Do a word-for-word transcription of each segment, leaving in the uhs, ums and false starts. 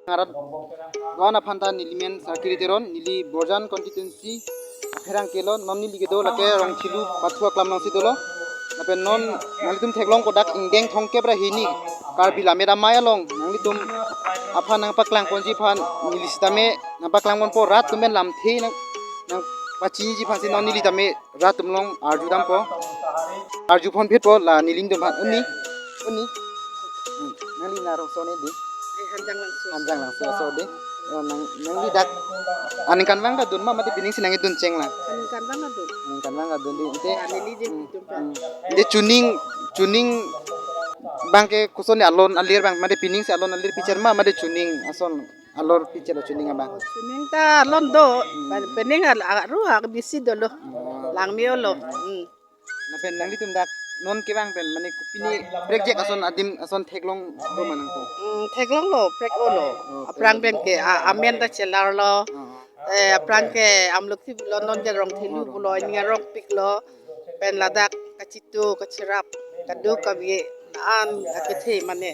Arat doan aphan ta neli men Sarkiri Teron, neli Borjan constituency apherangke lo, non neli kedo lake Rongthelu Pathu aklam alongsi dolo. Lapen non nanglitum theklong kodak ingdeng thomkep ra hini Karbi Lammet Amei along nanglitum aphan nangpaklang ponji aphan neli sitame nangpaklang ponpo, rat atum pen lamthe nang nangpachiniji aphansi non neli tame rat atum along arju dampo. Arju ponphitpo la neli atum aphan. Uni, uni. Hmm, nangli na rongso ne di? Eh, Hanjang Langso. Hanjang Langso aso di. Oh, nang, nangli dak aningkanvang ta dun ma, mate pining si nangkedun cheng lang? Aningkanvang ta dun. Aningkanvang ta dun di. Ante, ah, neli di hmm, tum pa. Hmm. Ante chuning, chuning abangke koson ni alon alir abang, mate pining si alon alir pichar ma, mate chuning ason alor pichar chuning abang? Oh, chuning ta alon do. Hmm. Pen-, pening al-, aru ak bisi dolo. Oh. Langme-olo. Hmm. Lapen nanglitum dak non kevang pen mane pini prekjak ason adim ason theklong do ma nangtum? Hmm, theklonglo, prek-olo. Oh, aphrang pen ke, a, amen ta chelarlo. Oh. Eh, aphrang ke Amlokhi pulo, non ke Rongthelu pulo, ini Rongpik lo. Pen ladak kachitu, kachirap, kaduk kave, an akethe mane.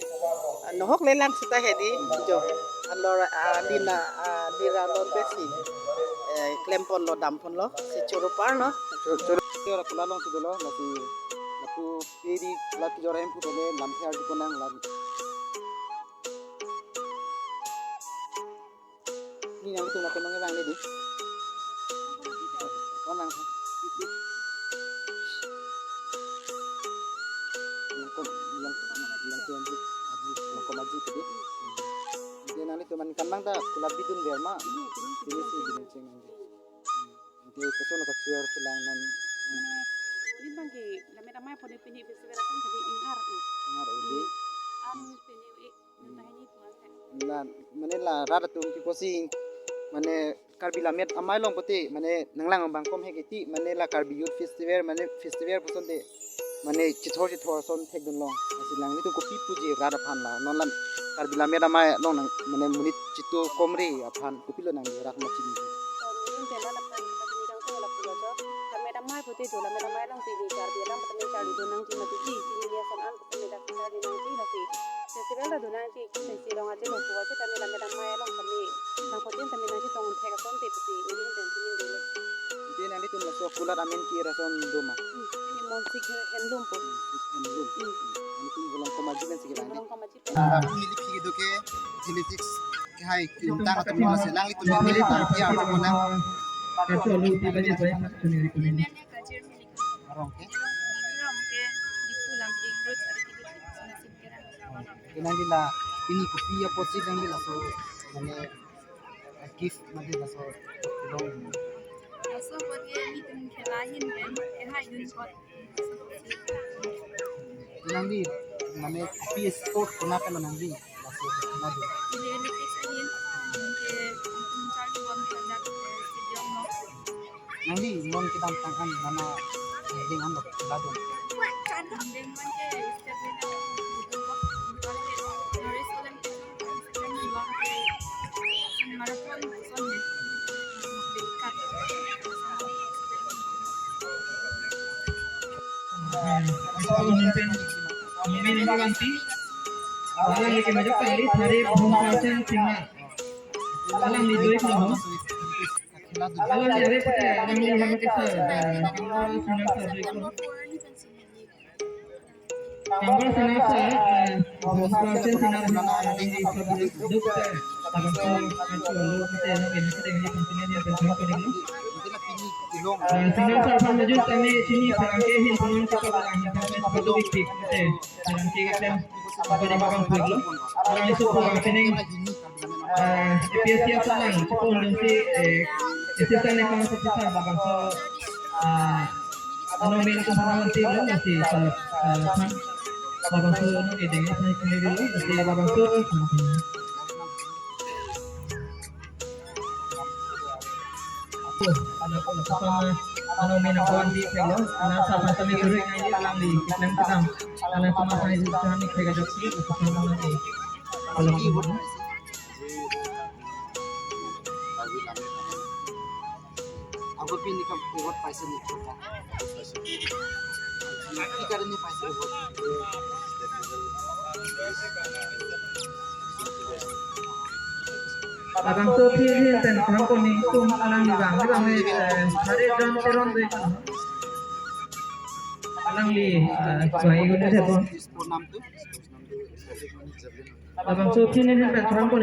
Nohok lelang seta hedi, jo. Alor, ah, lina, ah, lira lor besi. Eh, klem ponlo, dam ponlo, si choro parlo. Choro, choro, choro, kula alongsi dolo, lasi, lapu pedi, laki jora em putole, lamthe arju pon nang, lam. Ni nangtum lapen nangkevang le di. Kon lang. Langkom, lang, langkom aji, aji, langkom aji tadi. Dia nanglitum aningkanvang ta kula bidun ver ma. Ini si bidun cheng nang. Dia koson ka chuar chulang non. Ini bangke Lammet Amei pone pini festival akan tadi ingar. Ingar udi. Am pini i. La, mane la rat atum kipu si, mane Karbi Lammet Amei along pulote, mane nanglang abang kom hek iti, mane la Karbi Youth Festival, mane festival puson te, mane chithor chithor ason thekdun long. Lasi nanglitum kopi puji rat aphan la, non la Karbi Lammet Amei along nang, mane monit chitu komre aphan kopilo nang rat ma chini. Nelitum pen la aphan, kita chini dang tu la pulo jo, Lammet Amei pulote do, Lammet Amei along chini Karbi alam, kami charli do nangji mati ji, chini dia son an, kami dak charli nangji mati. Festival ta do nangji, kami si long aje lo, puwa si kami Lammet Amei along kami, nangphutin kami nangji tong thek ason te pusi, ini dan sini dulu. Ante nanglitum laso kulat amen ki-ir ason do ma? Hmm, ini Monsig Handloom po. Monsig Handloom. Hmm. Nanglitum bolong komaji kan sige. Bolong komaji. Aku neli phi kedo ke genetics kehai kiyungtang atum lo, si nanglitum neli phi arju pon nang. Arong ke. Nangli la pini kopi apotsi nangli laso mane gift mane laso dong. Laso apot ke nelitum khela ahin pen kehai dun apot. Nangli mane kopi sport kona kalo nangli laso kona dun? Neli Olympics ahin, ke nelitum charli bom konjak, eh, stadium lo. Nangli non kedamtang an nana, eh, ding an lo kela dun? Ding an ke state level, North East Olympics, marathon, son ne. Amen, amen, amen. Alangli kemajok kali, Thari Bhumkar Singh Singnar. Alangli doi kilo. Alangli are pute, alangli hama kesa, eh, Kambal Singnar sir doi kilo. Kambal Singnar sir, eh, Bhumkar Singh Singnar, eh, alangli sab duk, eh, abang so, kan so lo, mate, no, kan so, kan so, kan so, kan so, kan so. Eh, Singnar sir aphan maju kami chini pherangke ahin punon kita balang, kami sab duk pik, mate. Dalam tiga klem, apa di belakang pun lo. Orang itu program training, eh, A P S C apa lang, cukup belum si, eh, assistant account officer babang so, eh, ano main itu sama nanti lo, masih, eh, eh, kan, babang so, no, ideng apa itu dulu, masih babang so, eh, Ano, ano, ano, ano, may nakuha di kayo. Ano, sa, sa, sa, may guru nga yun lang di, lang sa lang. Ano, sa, sa, sa, sa, may kaya joksi, sa, sa, sa, sa, may. Alam mo ba? আগত পিন্ধি কাম বহুত পাইছে নেকি? কি কাৰণে পাইছে বহুত? Labangso aphi ahin pen kurang koning tum alangli bang, bang ni, eh, Hari John Teron de. Alangli, eh, kuai guna de bon. Labangso aphi ahin pen kurang koning